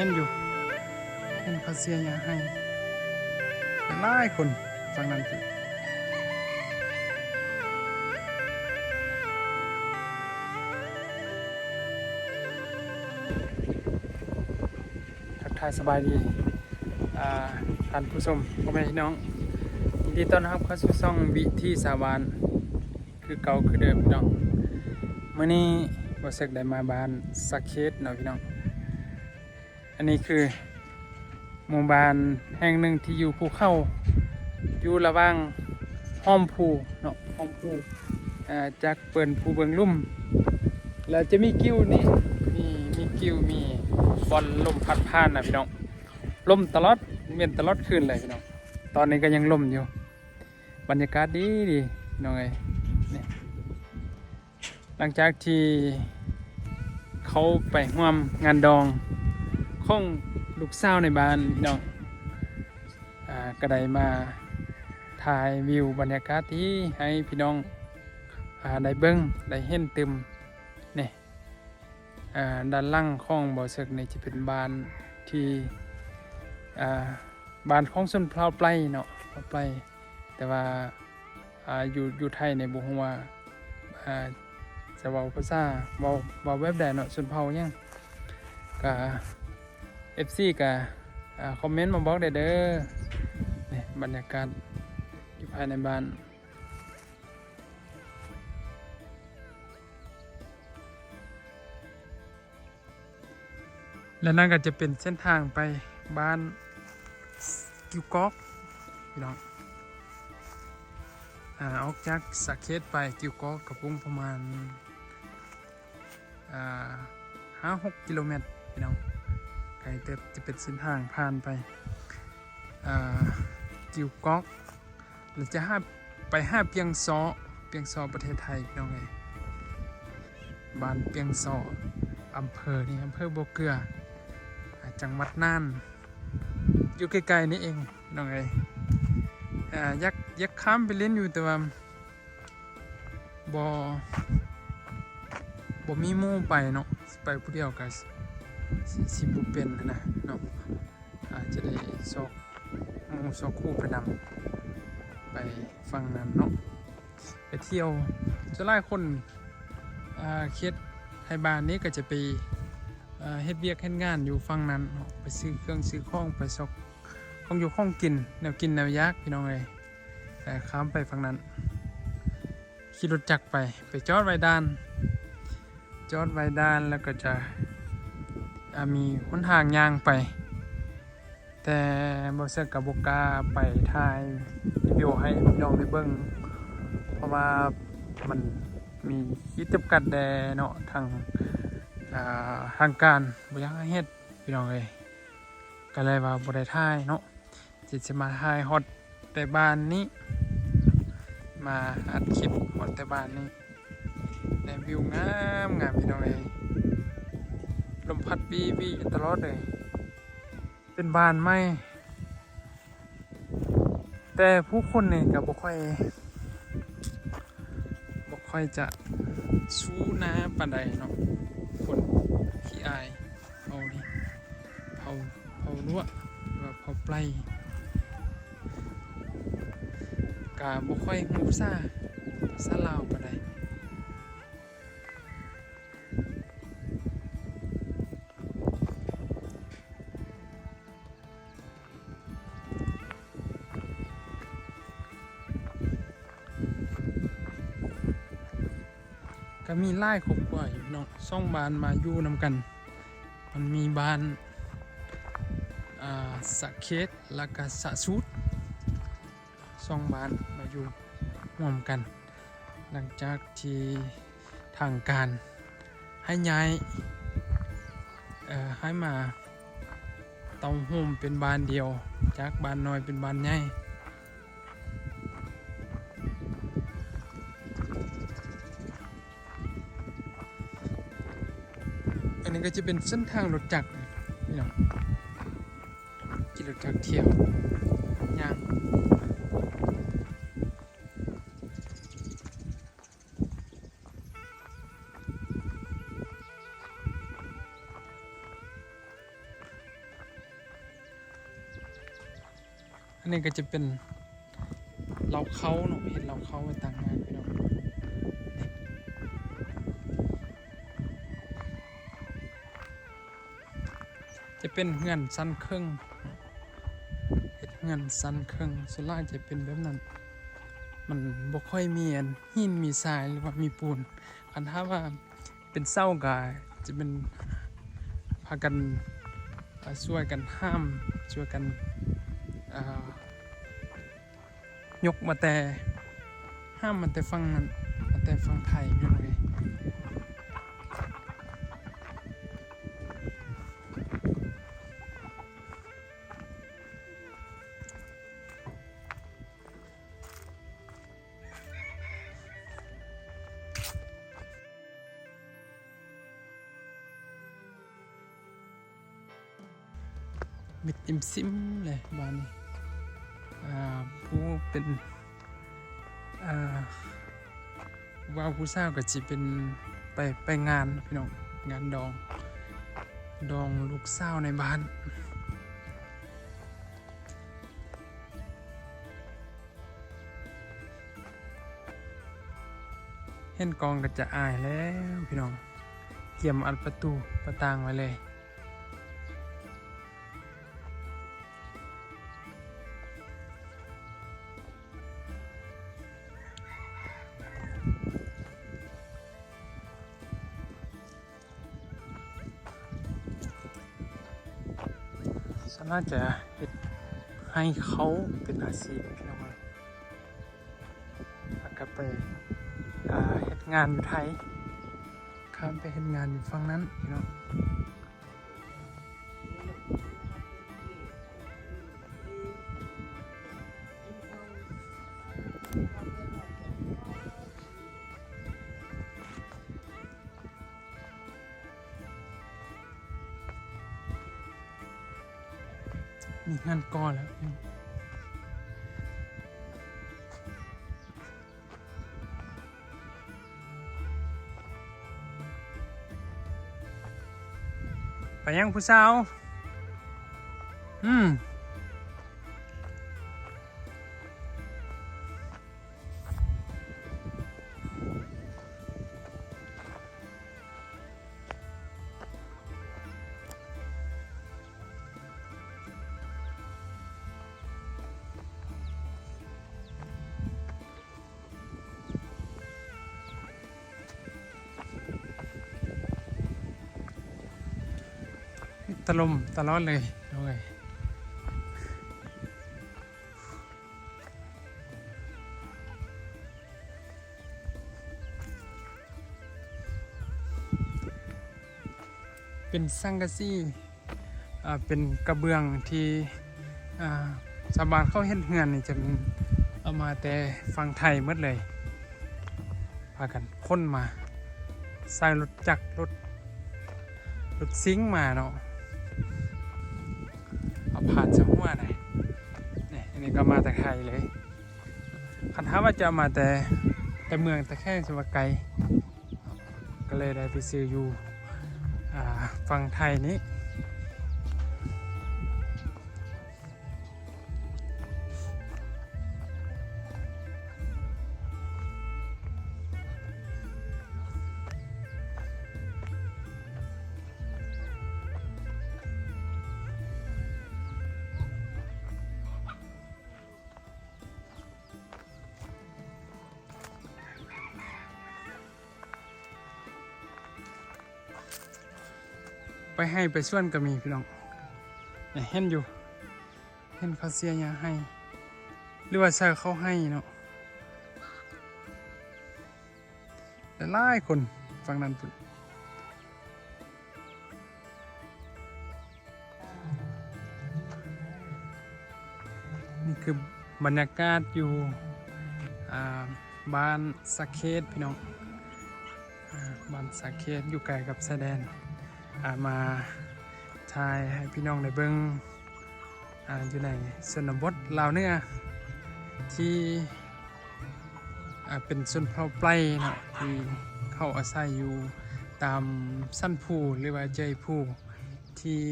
ເຫັນຢູ່ ເຫັນເຂົາເສຍຫຍ້າໃຫ້ຫຼາຍຄົນຝັ່ງນັ້ນ. ທັກທາຍສະບາຍດີ ອ່າ ທ່ານຜູ້ຊົມ ພໍ່ແມ່ພີ່ນ້ອງ ຍິນດີຕ້ອນຮັບເຂົ້າສູ່ຊ່ອງວິຖີຊາວບ້ານ ຄືເກົ່າຄືເດີມພີ່ນ້ອງ. ມື້ນີ້ບ່າວເສິກໄດ້ມາບ້ານສະເຂດເນາະພີ່ນ້ອງ. ອັນນີ້ຄືໝູ່ບ້ານແຫ່ງໜຶ່ງທີ່ຢູ່ພູເຂົາ ຢູ່ລະຫວ່າງຫ້ອມພູເນາະ ຫ້ອມພູ ເອີ ຈາກເປີ້ນພູເບື້ອງລຸ່ມ ແລ້ວຈະມີກິວນີ້ ມີ ມີກິວ ມີບ່ອນລົມພັດຜ່ານນະພີ່ນ້ອງ. ລົມຕະຫຼອດ ແມ່ນຕະຫຼອດຄືນເລີຍພີ່ນ້ອງ. ຕອນນີ້ກໍຍັງລົມຢູ່ ບັນຍາກາດດີໆ ພີ່ນ້ອງເອີຍ ນີ້. ຫຼັງຈາກທີ່ເຂົາໄປຮ່ວມງານດອງຂອງລູກສາວໃນບ້ານພີ່ນ້ອງ ອ່າ ກໍໄດ້ມາຖ່າຍວິວບັນຍາກາດທີ່ໃຫ້ພີ່ນ້ອງ ອ່າ ໄດ້ເບິ່ງໄດ້ເຫັນຕື່ມ ນີ້ ອ່າ ດ້ານຫຼັງຂອງບ່າວເສິກນີ້ຈະເປັນບ້ານທີ່ ອ່າ ບ້ານຂອງຊົນເຜົ່າໄປເນາະ ເຜົ່າໄປ ແຕ່ວ່າ ອ່າ ຢູ່ ຢູ່ໄທນີ້ບໍ່ຮູ້ວ່າ ອ່າ ຈະເວົ້າພາສາ ເວົ້າ ເວົ້າແບບໃດເນາະ ຊົນເຜົ່າຫຍັງ ກະ ເອັຟຊີ ກະ ອ່າ ຄອມເມັນມາບອກໄດ້ເດີ. ນີ້ບັນຍາກາດຢູ່ພາຍໃນບ້ານ ແລະນັ້ນກໍຈະເປັນເສັ້ນທາງໄປບ້ານກິວກອກພີ່ນ້ອງ ອາ ອອກຈາກສະເຂດໄປກິວກອກກໍປຸງປະມານ ອາ ຫ້າຫົກກິໂລແມັດພີ່ນ້ອງ ໄກເຕີບ. ຈະເປັນເສັ້ນທາງຜ່ານໄປ ອາ ກິວກອກ ແລ້ວຈະຫາ ໄປຫາປຽງຊໍ ປຽງຊໍປະເທດໄທພີ່ນ້ອງເອີຍ. ບ້ານປຽງຊໍ ອຳເພີນີ້ ອຳເພີບໍ່ເກືອ ອາ ຈັງຫວັດນ່ານ ຢູ່ໃກ້ໆນີ້ເອງພີ່ນ້ອງເອີຍ. ອາ ຢາກ ຢາກຂ້າມໄປຫຼິ້ນຢູ່ ແຕ່ວ່າບໍ່ ບໍ່ມີໝູ່ໄປເນາະ ຊິໄປຜູ້ດຽວກໍ ຊິ ຊິບໍ່ເປັນຫັ້ນນະເນາະ. ອາດຈະໄດ້ຊອກໝູ່ຊອກຄູ່ໄປນຳ ໄປຝັ່ງນັ້ນເນາະ ໄປທ່ຽວ. ສ່ວນຫຼາຍຄົນ ອາ ເຂດໄທບ້ານນີ້ກໍຈະໄປ ອາ ເຮັດວຽກເຮັດງານຢູ່ຝັ່ງນັ້ນເນາະ ໄປຊື້ເຄື່ອງຊື້ຂອງ ໄປຊອກຂອງຢູ່ຂອງກິນ ແນວກິນແນວຢາກພີ່ນ້ອງເອີຍ. ແຕ່ຂ້າມໄປຝັ່ງນັ້ນ ຂີ່ລົດຈັກໄປ ໄປຈອດໄວ້ດ່ານ ຈອດໄວ້ດ່ານ ແລ້ວກໍຈະ ອາ ມີຫົນທາງຍ່າງໄປ ແຕ່ບໍ່ເສິກກໍບໍ່ກ້າໄປຖ່າຍວິດີໂອໃຫ້ພີ່ນ້ອງໄດ້ເບິ່ງ ເພາະວ່າມັນມີຂີດຈຳກັດແດ່ເນາະ ທາງ ອາ ທາງການບໍ່ຢາກໃຫ້ເຮັດພີ່ນ້ອງເອີຍ ກໍເລີຍວ່າບໍ່ໄດ້ຖ່າຍເນາະ. ຊິ ຊິມາຖ່າຍຮອດແຕ່ບ້ານນີ້ ມາອັດຄລິບຮອດແຕ່ບ້ານນີ້ ໄດ້ວິວງາມໆ ພີ່ນ້ອງເອີຍ ລົມພັດວີໆຢູ່ຕະຫຼອດເລີຍ. ເປັນບ້ານໃໝ່ ແຕ່ຜູ້ຄົນນີ້ກໍບໍ່ຄ່ອຍ ບໍ່ຄ່ອຍຈະຊູໜ້າປານໃດເນາະ ຄົນຂີ້ອາຍ ເຜົ່ານີ້ ເຜົ່າ ເຜົ່າລວ ຫຼືວ່າເຜົ່າໄປ ກະບໍ່ຄ່ອຍຮູ້ພາສາ ພາສາລາວປານໃດ. ກໍມີຫຼາຍຄອບຄົວຢູ່ເນາະ ສອງບ້ານມາຢູ່ນຳກັນ ມັນມີບ້ານ ອ່າ ສະເຂດ ແລ້ວກໍສະສູດ ສອງບ້ານມາຢູ່ຮ່ວມກັນ ຫຼັງຈາກທີ່ທາງການໃຫ້ຍ້າຍ ເອີ ໃຫ້ມາເຕົ້າໂຮມເປັນບ້ານດຽວ ຈາກບ້ານນ້ອຍເປັນບ້ານໃຫຍ່. ອັນນີ້ກໍຈະເປັນເສັ້ນທາງລົດຈັກພີ່ນ້ອງ ຂີ່ລົດຈັກທ່ຽວ ຍ່າງ. ເ ອັນນີ້ກໍຈະເປັນເລົ້າເຂົ້າເນາະ ເຮັດເລົ້າເຂົ້າໄວ້ຕ່າງຫາກພີ່ນ້ອງ. ຈະເປັນເຮືອນຊັ້ນເຄິ່ງ ເຮັດເຮືອນຊັ້ນເຄິ່ງ ສ່ວນຫຼາຍຈະເປັນແບບນັ້ນ. ມັນບໍ່ຄ່ອຍມີອັນຫີນມີຊາຍ ຫຼືວ່າມີປູນ. ຄັນຖ້າວ່າເປັນເສົາກໍຈະເປັນພາກັນ ເອີ ຊ່ວຍກັນຫາມ ຊ່ວຍກັນ ເອີ ຍົກມາແຕ່ ຫາມມາແຕ່ຝັ່ງນັ້ນ ມາແຕ່ຝັ່ງໄທພີ່ນ້ອງເອີຍ. ມິດອີ່ມຊິມເລີຍບ້ານນີ້. ອ່າ ຜູ້ເປັນ ອ່າ ຜູ້ບ່າວຜູ້ສາວກໍຊິເປັນໄປ ໄປງານພີ່ນ້ອງ ງານດອງ ດອງລູກສາວໃນບ້ານ. ເຫັນກ້ອງກໍຈະອາຍແລ້ວພີ່ນ້ອງ ກຽມອັດປະຕູປະຕ່າງໄວ້ເລີຍ. ສ່ວນຫຼາຍຈະເຮັດໄຮ່ເຂົ້າເປັນອາຊີບພີ່ນ້ອງເອີຍ ແລ້ວກໍໄປ ອ່າ ເຮັດງານຢູ່ໄທ ຂ້າມໄປເຮັດງານຢູ່ຝັ່ງນັ້ນພີ່ນ້ອງ. ມີເຮືອນກໍແລ້ວ. ໄປຍັງຜູ້ສາວ? ອືມ. ຖະຫຼົ່ມຕະຫຼອດເລີຍ ໂອ້ຍ. ເປັນສັງກະສີ ເປັນກະເບື້ອງທີ່ ຊາວບ້ານເຂົາເຮັດເຮືອນນີ້ ຈະເອົາມາແຕ່ຝັ່ງໄທໝົດເລີຍ ພາກັນຂົນມາ ໃສ່ລົດຈັກ ລົດ ລົດຊິງມາເນາະ ເອົາຜ່ານຊະຫົວໄດ້. ນີ້ ອັນນີ້ກໍມາແຕ່ໄທເລີຍ. ຄັນຖ້າວ່າຈະເອົາມາແຕ່ ແຕ່ເມືອງ ແຕ່ແຂວງ ຊິວ່າໄກ ກໍເລີຍໄດ້ໄປຊື້ຢູ່ ອ່າ ຝັ່ງໄທນີ້. ໄປໄຮ່ໄປສວນກໍມີພີ່ນ້ອງ ເຫັນຢູ່ ເຫັນເຂົາເສຍຫຍ້າໄຮ່ ຫຼືວ່າໃສ່ເຂົ້າໄຮ່ເນາະ. ຫຼາຍໆຄົນຝັ່ງນັ້ນພຸ້ນ. ນີ້ຄືບັນຍາກາດຢູ່ ອ່າ ບ້ານສະເຂດພີ່ນ້ອງ ອ່າ ບ້ານສະເຂດ ຢູ່ໃກ້ກັບຊາຍແດນ ອ່າ ມາຖ່າຍໃຫ້ພີ່ນ້ອງໄດ້ເບິ່ງ ອ່າ ຢູ່ໃນຊົນນະບົດລາວເໜືອ ທີ່ ອ່າ ເປັນຊົນເຜົ່າໄປເນາະ ທີ່ເຂົາອາໄສຢູ່ຕາມສັນພູ ຫຼືວ່າເຈີພູທີ່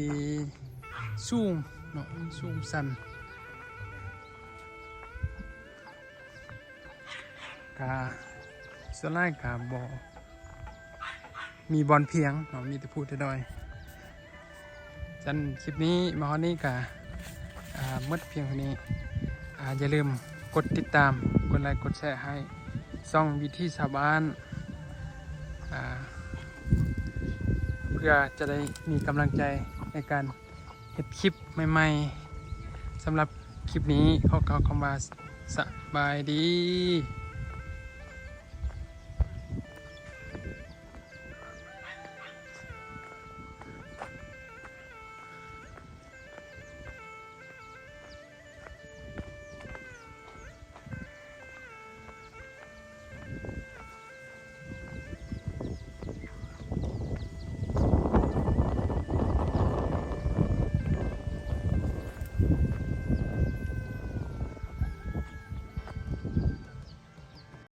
ສູງເນາະ ສູງຊັນ. ກະສ່ວນຫຼາຍກະບໍ່ມີບ່ອນພຽງເນາະ ມີແຕ່ພູແຕ່ດອຍ. ຊັ້ນຄລິບນີ້ມາຮອດນີ້ກະ ອ່າ ໝົດພຽງເທົ່ານີ້. ອ່າ ຢ່າລືມກົດຕິດຕາມ ກົດໄລ ກົດແຊໃຫ້ຊ່ອງວິຖີຊາວບ້ານ ອ່າ ເພື່ອຈະໄດ້ມີກຳລັງໃຈໃນການເຮັດຄລິບໃໝ່ໆ. ສຳລັບຄລິບນີ້ຂໍກ່າວຄຳວ່າສະບາຍດີ.